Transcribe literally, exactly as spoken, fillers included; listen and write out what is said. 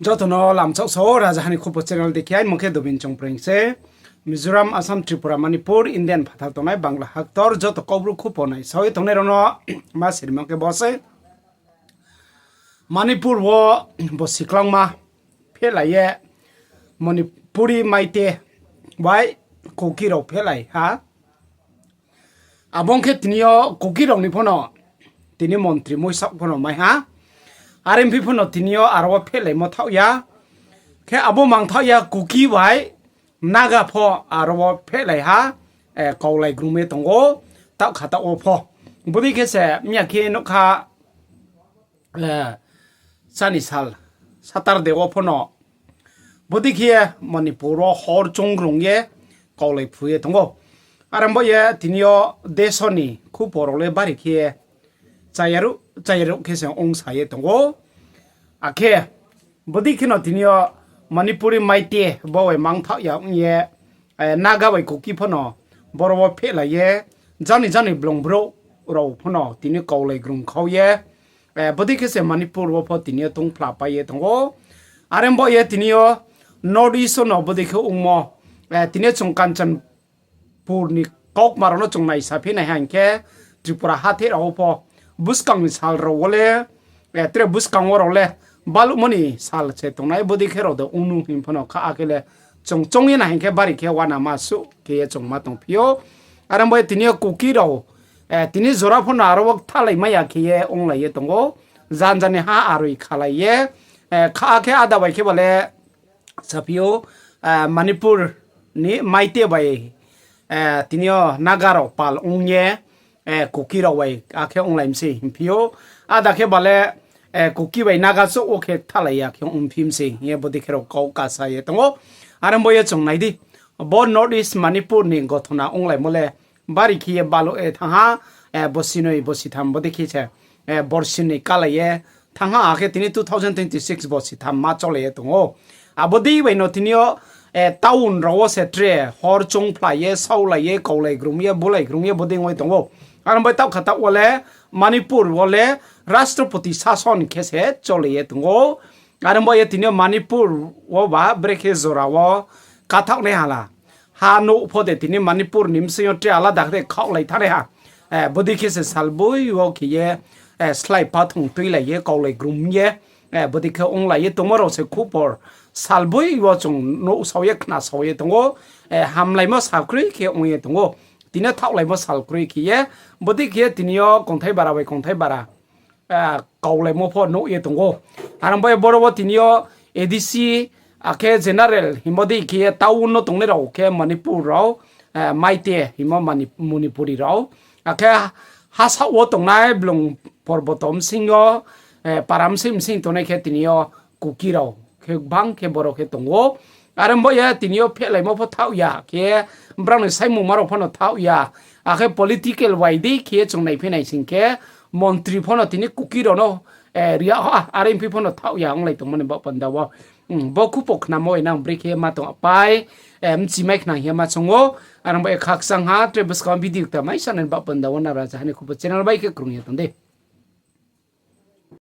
Joto no lamchak sao, Rajaha ni Khupo channel dei khe, aini mung khe Dobin Chongpreng se. Mizoram, Assam, Tripura, Manipur, Indian phathar tongnai Bangla haktor joto Kaubru khupo naisao ye tongnai rao no ma sirimo khe bo se. Manipur wo bo siklangma phehlai ye Manipuri Maite bai Kuki rao phehlai ha. Abo ong khe tini yo Kuki rao ni pho no tini montri muisaoh pho no mai ha. Are ong phi pho no tini yo aro wo phehlaimo thaoh ya. Khe abo mangthaoh ya Kuki bai Naga pho aro wo phehlai ha, kaulai grung ye tong ou, taoh kha taoh wo pho. Bodei khe se mya khe nuh kha, chani sal, Saturday wo pho no bodei khe Manipur wo hor choung rung ye kaulai phu ye tong ou. Are ong bo ye tini yo deso ni khupo rao le bari khe chayaruh, chayaruh khe se ongsa ye tong ou. Akhe bodei khe no tini yo Manipuri Maite bo bai mangthaoh ya ong ye, Naga bai Kuki pho no boro wo phehlai ye, jani jani blong brouh rao pho no tini kaulai grung khau ye, bodei khe se Manipur wo pho tini yo tongphla pai ye tong ou. Are ong bo ye tini yo North East wo no bodei khe ongmo, tini yo chung Kanchanpur ni kaukma rao no chung naisa phi nai ha hing khe, Tripura hatheh rao wo pho buskang ni sal rao wo le, tre buskang wo rao le baluhmo ni sal se tongnai, bodei khe rao de ong nu hing pho no kha, akhe le chung choung ye nai hing khe bari khe uanama suh khe ye chung ma tongphi ou. Are ong bo ye tini yo Kuki rao, tini jora pho no aro wo kthalaimai ya khe ye onglai ye tong ou. Janja ni ha aroi khalai ye, kha khe áda bai khe ba le saphi ou, Manipur ni Maite bai, tini yo Naga rao pal ong ye, Kuki rao bai akhe onglai mi se hingphi ou. Áda khe ba le, Kuki bai Naga chouh wo khe kthalai ya khe ongphi mi se hing ye bodei khe rao kau kasa ye tong ou. Are ong bo ye chung nai di, bo North East Manipur ni gothona onglaimo le bari khe ye baluh ye thanng ha, bosi noi bosi tham bodei khe se, borsi noi kalai ye thanng ha, akhe tini two thousand twenty six bosi tham ma cholai ye tong ou. Abo dei bai no tini yo, town rao wo se tre hor choungphlai ye, saulai ye, kaulai grung ye, bulai grung ye bodei ong ye tong ou. Are ong bai taoh kha taoh wo le Manipur wo le Rashtrapati sason khe se cholai ye tong ou. Are ong bo ye tini yo Manipur wo ba brekhe jora wo kathaohnai hala ha nouh pho de tini Manipur ni bsing yo tre alada khe khaohlai thanngnai ha. Bodei khe se salboi wo khe ye, slái pathong tuilai ye, kaulai grung ye, bodei khe onglai ye tongmo rao se khupor salboi wo chung nouhsao ye khnasao ye tong ou. Hamlaimo sal kroi khe ong ye tong ou. Tini yo thaohlaimo sal kroi khe ye, bodei khe ye tini yo kongthai bara bai kongthai bara kaulaimo pho nuh ye tong ou. Are ong bo ye boro wo tini yo ADC, akhe general hingmo dei khe ye town no tongnai rao khe Manipur rao, Maite hingmo Manipuri rao. Akhe hasaoh wo tongnai blong porboto bsing yo, para bsing bsing tongnai khe tini yo Kuki rao khe gbang khe boro khe tong ou. Are ong bo ye tini yo phehlaimo pho thaoh ya khe, brao ni saimungma rao pho no thaoh ya. Akhe political wai dei khe ye chung naiphi nai sing khe, montri pho no tini Kuki rao no ri yag ha, are ong phi pho no thaoh ya onglai tongmo ni baoh panda wo. Bo khupo khnamo bai nang brekhe ma tong apai, bchimai khna hing ye ma choung ou. Are ong bo ye khakchang ha, tre buskang video kta mai sanai ni baoh panda wo nrao Rajaha ni Khupo channel bai khe krung ye tong di.